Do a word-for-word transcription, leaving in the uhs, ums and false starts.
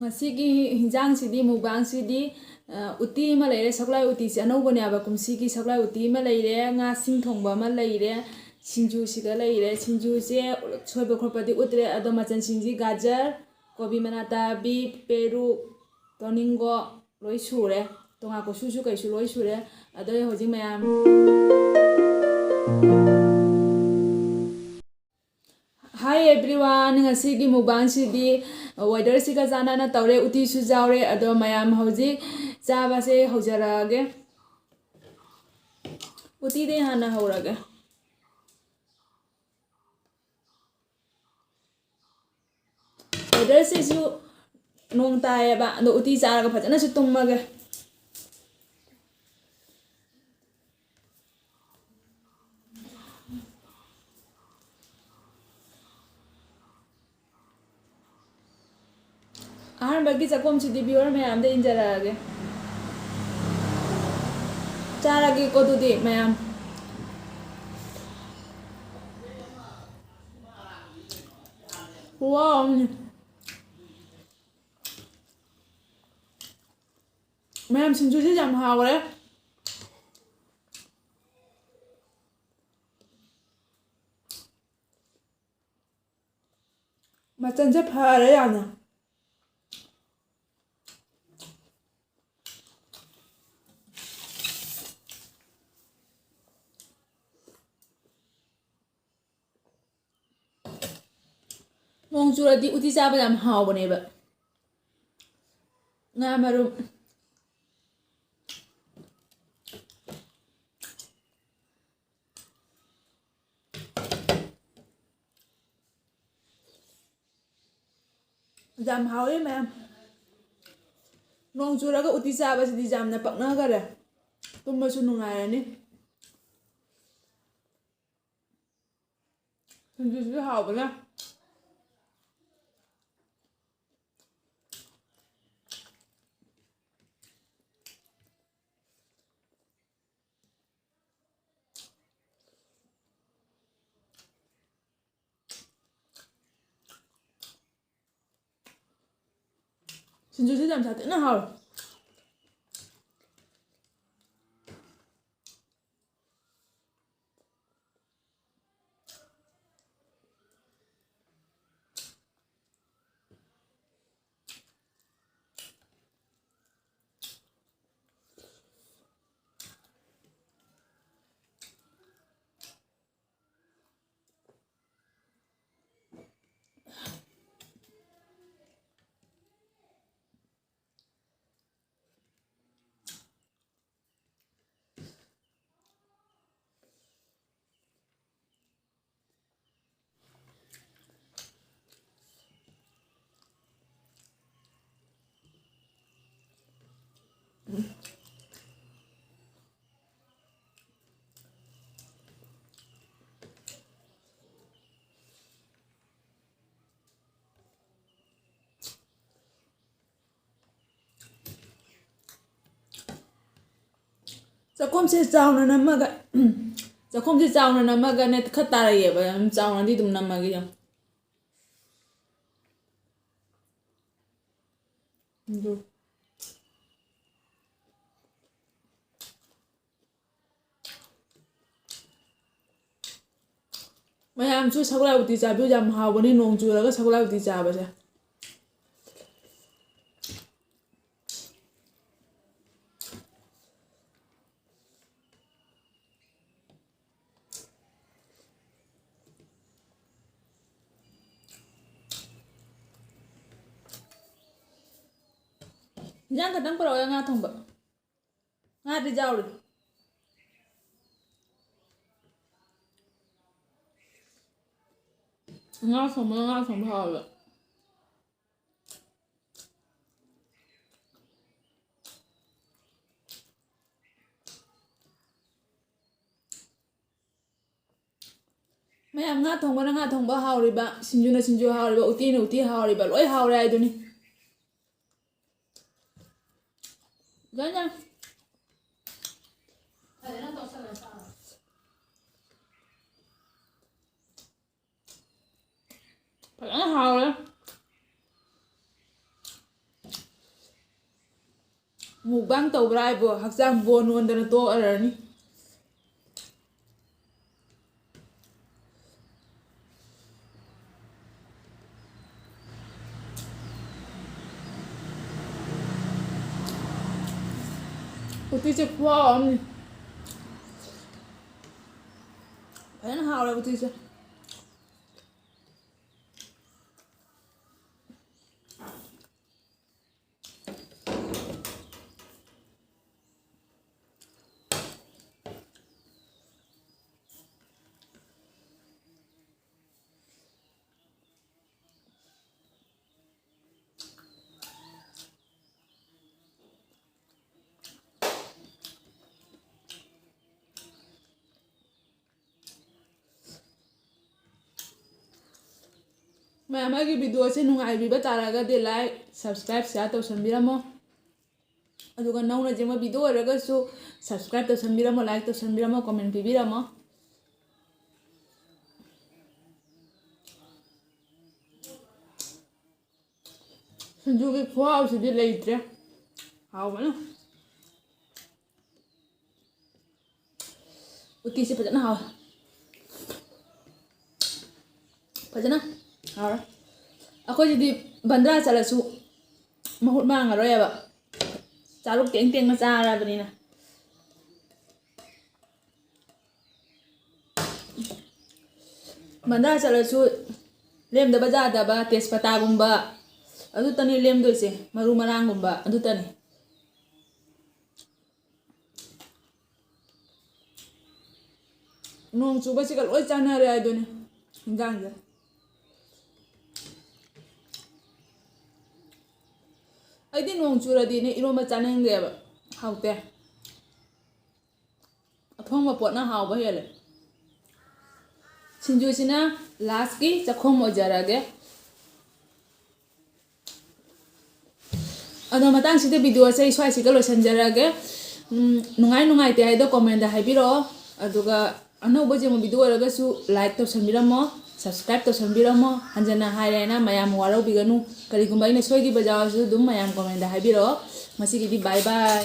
ꯉꯁꯤꯒꯤ ꯍꯤꯟꯖꯥꯡꯁꯤꯗꯤ, ꯃꯨꯛꯕꯥꯡꯁꯤꯗꯤ, ꯑ, ꯎꯇꯤ ꯑꯃ ꯂꯩꯔꯦ, ꯁꯒꯣꯜꯍꯋꯥꯏ ꯎꯇꯤꯁꯤ ꯑꯅꯧꯕꯅꯦꯕ ꯀꯨꯝꯁꯤꯒꯤ꯫ ꯁꯒꯣꯜꯍꯋꯥꯏ ꯎꯇꯤ ꯑꯃ ꯂꯩꯔꯦ, ꯉꯥ ꯁꯤꯡ ꯊꯣꯡꯕ ꯑꯃ ꯂꯩꯔꯦ, ꯁꯤꯡꯖꯨꯁꯤꯒ ꯂꯩꯔꯦ꯫ ꯁꯤꯡꯖꯨꯁꯦ ꯁꯣꯏꯕ ꯈꯣꯠꯄꯗꯤ ꯎꯠꯇ꯭ꯔꯦ, ꯑꯗꯣ ꯃꯆꯜꯁꯤꯡꯁꯤ ꯒꯥꯖꯔ, ꯀꯣꯕꯤ ꯃꯅꯥ ꯇꯥꯕꯤ, ꯄꯦꯔꯨꯛ, ꯇꯣꯅꯤꯡꯒꯣ ꯂꯣꯏ ꯁꯨꯔꯦ, ꯇꯣꯉꯥꯟ ꯀꯣꯁꯨꯁꯨ ꯀꯩꯁꯨ ꯂꯣꯏ ꯁꯨꯔꯦ꯫ ꯑꯗꯣ ꯑꯩ ꯍꯧꯖꯤꯛ ꯃꯌꯥꯝ Hi everyone, ꯉꯁꯤꯒꯤ ꯃꯨꯛꯕꯥꯡꯁꯤꯗꯤ weatherꯁꯤꯒ ꯆꯥꯟꯅꯅ ꯇꯧꯔꯦ, ꯎꯇꯤꯁꯨ ꯌꯥꯎꯔꯦ꯫ ꯑꯗꯣ ꯃꯌꯥꯝ ꯍꯧꯖꯤꯛ ꯆꯥꯕꯁꯦ ꯍꯧꯖꯔꯛꯑꯒꯦ꯫ ꯎꯇꯤꯗꯩ ꯍꯥꯟꯅ ꯍꯧꯔꯒꯦ꯫ Weatherꯁꯤꯁꯨ ꯅꯣꯡ ꯇꯥꯏꯌꯦꯕ, ꯑꯗꯣ ꯎꯇꯤ ꯆꯥꯔꯒ ꯐꯖꯅꯁꯨ ꯇꯨꯝꯃꯒꯦ꯫ ꯑꯍꯥꯟꯕꯒꯤ ꯆꯥꯛꯈꯨꯝꯁꯤꯗꯤ viewer ꯃꯌꯥꯝꯗ ꯏꯟꯖꯔꯛꯑꯒꯦ꯫ ꯆꯥꯔꯒꯦꯀꯣ ꯑꯗꯨꯗꯤ ꯃꯌꯥꯝ꯫ Wow! ꯃꯌꯥꯝ, ꯁꯤꯡꯖꯨꯁꯦ ꯌꯥꯝ ꯍꯥꯎꯔꯦ꯫ ꯃꯆꯜꯁꯦ ꯐꯔꯦ ꯌꯥꯝꯅ꯫ ꯅꯣꯡ ꯆꯨꯔꯗꯤ ꯎꯇꯤ ꯆꯥꯕ ꯌꯥꯝ ꯍꯥꯎꯕꯅꯦꯕ꯫ ꯉꯥ ꯃꯔꯨꯝ꯫ ꯌꯥꯝ ꯍꯥꯎꯋꯦ ꯃꯌꯥꯝ꯫ ꯅꯣꯡ ꯆꯨꯔꯒ ꯎꯇꯤ ꯆꯥꯕꯁꯤꯗꯤ ꯌꯥꯝꯅ ꯄꯛꯅꯈꯔꯦ꯫ ꯇꯨꯝꯕꯁꯨ ꯅꯨꯡꯉꯥꯏꯔꯅꯤ꯫ ꯁꯤꯡꯖꯨꯁꯤꯁꯨ ꯍꯥꯎꯕꯅ꯫ ꯁꯤꯡꯖꯨꯁꯤꯗ ꯌꯥꯝ ꯁꯥꯊꯤꯅ ꯍꯥꯎꯋꯦ꯫ ꯆꯥꯛꯈꯨꯝꯁꯦ ꯆꯥꯎꯅ ꯅꯝꯃꯒ, ꯆꯥꯛꯈꯨꯝꯁꯦ ꯆꯥꯎꯅ ꯅꯝꯃꯒꯅꯦ ꯈꯔ ꯇꯥꯔꯛꯑꯦꯕ, ꯌꯥꯝ ꯆꯥꯎꯅꯗꯤ ꯑꯗꯨꯝ ꯅꯝꯃꯒꯦ ꯌꯥꯝ꯫ ꯑꯗꯨ ꯃꯌꯥꯝꯁꯨ ꯁꯒꯣꯜ ꯍꯋꯥꯏ ꯎꯇꯤ ꯆꯥꯕꯤꯌꯨ, ꯌꯥꯝ ꯍꯥꯎꯕꯅꯤ ꯅꯣꯡ ꯆꯨꯔꯒ ꯁꯒꯣꯜ ꯍꯋꯥꯏ ꯎꯇꯤ ꯆꯥꯕꯁꯦ꯫ ꯏꯟꯖꯥꯡ ꯈꯛꯇꯪ ꯄꯨꯔꯛꯑꯣ, ꯉꯥ ꯊꯣꯡꯕ꯫ ꯉꯥꯗꯤ ꯌꯥꯎꯔꯤ꯫ ꯉꯥ ꯊꯣꯡꯕ, ꯉꯥ ꯊꯣꯡꯕ ꯍꯥꯎꯋꯦꯕ꯫ ꯃꯌꯥꯝ, ꯉꯥ ꯊꯣꯡꯕꯅ ꯉꯥ ꯊꯣꯡꯕ ꯍꯥꯎꯔꯤꯕ, ꯁꯤꯡꯖꯨꯅ ꯁꯤꯡꯖꯨ ꯍꯥꯎꯔꯤꯕ, ꯎꯇꯤꯅ ꯎꯇꯤ ꯍꯥꯎꯔꯤꯕ, ꯂꯣꯏ ꯍꯥꯎꯔꯦ ꯍꯥꯏꯗꯨꯅꯤ꯫ ꯐꯖꯅ, ꯐꯖꯅ ꯇꯧꯁꯜꯂꯣ, ꯆꯥꯔꯣ꯫ ꯐꯖꯅ ꯍꯥꯎꯔꯦ꯫ ꯃꯨꯛꯕꯥꯡ ꯇꯧꯕ꯭ꯔꯥ ꯍꯥꯏꯕꯨ ꯍꯛꯆꯥꯡ ꯕꯣꯟ ꯑꯣꯟꯗꯅ ꯇꯣꯛꯑꯔꯅꯤ꯫ ꯎꯇꯤꯁꯦ ꯈꯨꯍꯥꯎ ꯑꯃꯅꯤ꯫ ꯐꯖꯅ ꯍꯥꯎꯔꯦ ꯎꯇꯤꯁꯦ꯫ ꯃꯌꯥꯝ ꯑꯩꯒꯤ video ꯁꯦ ꯅꯨꯡꯉꯥꯏꯕꯤꯕ ꯇꯥꯔꯒꯗꯤ like, subscribe, share ꯇꯧꯁꯟꯕꯤꯔꯝꯃꯣ꯫ ꯑꯗꯨꯒ ꯅꯧꯅ ꯌꯦꯡꯕ video ꯑꯣꯏꯔꯒꯁꯨ subscribe ꯇꯧꯁꯟꯕꯤꯔꯝꯃꯣ, like ꯇꯧꯁꯟꯕꯤꯔꯝꯃꯣ, comment ꯄꯤꯕꯤꯔꯝꯃꯣ꯫ ꯁꯤꯡꯖꯨꯒꯤ ꯈꯨꯍꯥꯎꯁꯤꯗꯤ ꯂꯩꯇ꯭ꯔꯦ꯫ ꯍꯥꯎꯕꯅ꯫ ꯎꯇꯤꯁꯦ ꯐꯖꯅ ꯍꯥꯎꯋꯦ꯫ ꯐꯖꯅ ꯍꯥꯎꯔꯦ꯫ ꯑꯩꯈꯣꯏꯁꯤꯗꯤ ꯕꯟꯗ꯭ꯔꯥ ꯆꯠꯂꯁꯨ ꯃꯍꯨꯠ ꯃꯥꯡꯉꯔꯣꯏꯕ꯫ ꯆꯥꯔꯨꯛ ꯇꯦꯡ ꯇꯦꯡꯅ ꯆꯥꯔꯕꯅꯤꯅ꯫ ꯕꯟꯗ꯭ꯔꯥ ꯆꯠꯂꯁꯨ ꯂꯦꯝꯗꯕ ꯌꯥꯗꯕ ꯇꯦꯖꯄꯇꯥꯒꯨꯝꯕ ꯑꯗꯨꯇꯅꯤ ꯂꯦꯝꯗꯣꯏꯁꯦ, ꯃꯔꯨ ꯃꯔꯥꯡꯒꯨꯝꯕ ꯑꯗꯨꯇꯅꯤ꯫ ꯅꯣꯡ ꯆꯨꯕꯁꯤꯒ ꯂꯣꯏ ꯆꯥꯟꯅꯔꯦ ꯍꯥꯏꯗꯨꯅꯤ ꯍꯤꯟꯖꯥꯡꯁꯦ꯫ ꯑꯩꯗꯤ ꯅꯣꯡ ꯆꯨꯔꯗꯤꯅꯦ ꯏꯔꯣꯝꯕ ꯆꯥꯅꯤꯡꯗꯦꯕ, ꯍꯥꯎꯇꯦ꯫ ꯑꯊꯣꯡꯕ ꯄꯣꯠꯅ ꯍꯥꯎꯕ ꯍꯦꯜꯂꯦ꯫ ꯁꯤꯡꯖꯨꯁꯤꯅ last ꯀꯤ ꯆꯥꯛꯈꯨꯝ ꯑꯣꯏꯖꯔꯒꯦ꯫ ꯑꯗꯣ ꯃꯇꯥꯡꯁꯤꯗ video ꯁꯦ ꯑꯩ ꯁ꯭ꯋꯥꯏꯁꯤꯒ ꯂꯣꯏꯁꯤꯟꯖꯔꯒꯦ꯫ ꯎꯝ, ꯅꯨꯡꯉꯥꯏ ꯅꯨꯡꯉꯥꯏꯇꯦ ꯍꯥꯏꯗꯣ comment ꯇ ꯍꯥꯏꯕꯤꯔꯛꯑꯣ꯫ ꯑꯗꯨꯒ ꯑꯅꯧꯕ ꯌꯦꯡꯕ video ꯑꯣꯏꯔꯒꯁꯨ like ꯇꯧꯁꯟꯕꯤꯔꯝꯃꯣ, Subscribe ꯇꯧꯁꯟꯕꯤꯔꯝꯃꯣ꯫ ꯍꯟꯖꯟꯅ ꯍꯥꯏꯔꯦꯅ ꯃꯌꯥꯝ ꯋꯥꯔꯧꯕꯤꯒꯅꯨ꯫ ꯀꯔꯤꯒꯨꯝꯕ ꯑꯩꯅ ꯁꯣꯏꯈꯤꯕ ꯌꯥꯎꯔꯁꯨ ꯑꯗꯨꯝ ꯃꯌꯥꯝ comment ꯍꯥꯏꯕꯤꯔꯛꯑꯣ꯫ ꯉꯁꯤꯒꯤꯗꯤ bye bye꯫